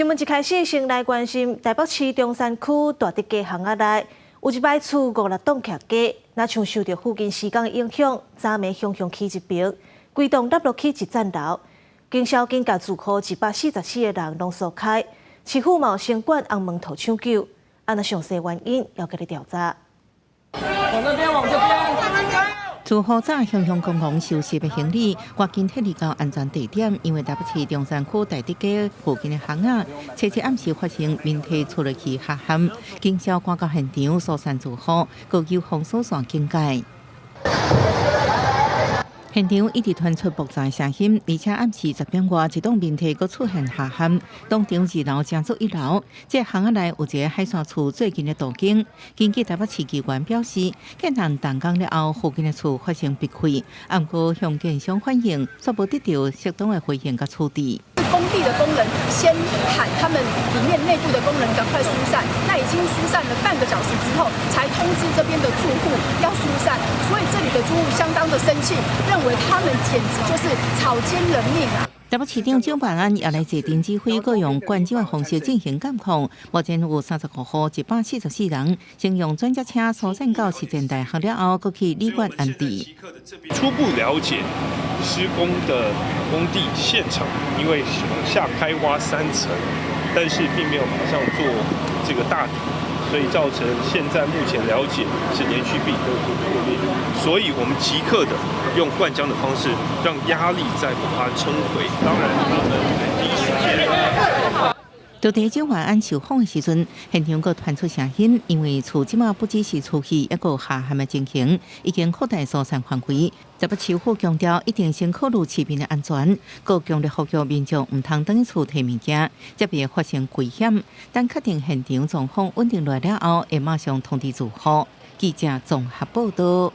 新聞一開始先來關心台北市中山區大直街巷仔內，有一擺厝五六棟徛家，若像受著附近施工影響，昨暝雄雄起一爿，規棟塌落去一層樓。警消緊共住戶144個人攏疏開，市府嘛有先管紅門圖搶救，按那詳細原因猶閣咧調查。往那邊，往這邊。住戶早雄雄公公收拾的行李，趕緊撤離到安全地點，因為台北市中山區大直街附近的巷仔，初七暗時發生眠體厝落去下陷，警消趕到現場疏散住戶，閣有封鎖線警戒。現場一直傳出爆炸聲音，而且暗時10點外，一棟眠體閣出現下陷，當場二樓成做一樓。這巷仔內有一個海線厝最近的杜間。根據台北市機關表示，建案動工了後，附近的厝發生壁潰，毋過向建商反映，卻無得到適當的回應佮處置。工地的工人先喊他們裡面內部的工人趕快疏散，那已經疏散了半個小時之後，才通知這邊的住戶要疏散，所以這裡的住戶相當的生氣，認為他們簡直就是草菅人命啊！台北市長蔣萬安也來坐鎮指揮，閣用灌漿的方式進行監控。目前有35戶144人，先用轉接車疏散到實踐大學了後，閣去旅館安置。初步了解施工的工地現場，因為往下開挖3層，但是並沒有馬上做這個大底，所以造成現在目前了解是連續壁都破裂，所以我們即刻的用灌漿的方式，讓壓力再把它撐回。當然，他們第一時間。就佇蔣萬安受訪的時陣，現場閣傳出聲音，因為厝這馬不只是出去抑閣下陷的情形，已經擴大疏散範圍。台北市府強調，一定先考慮市民的安全，閣強烈呼籲民眾毋通轉去厝提物件，才袂發生危險。等確定現場狀況穩定落來了後，會馬上通知住戶。記者綜合報道。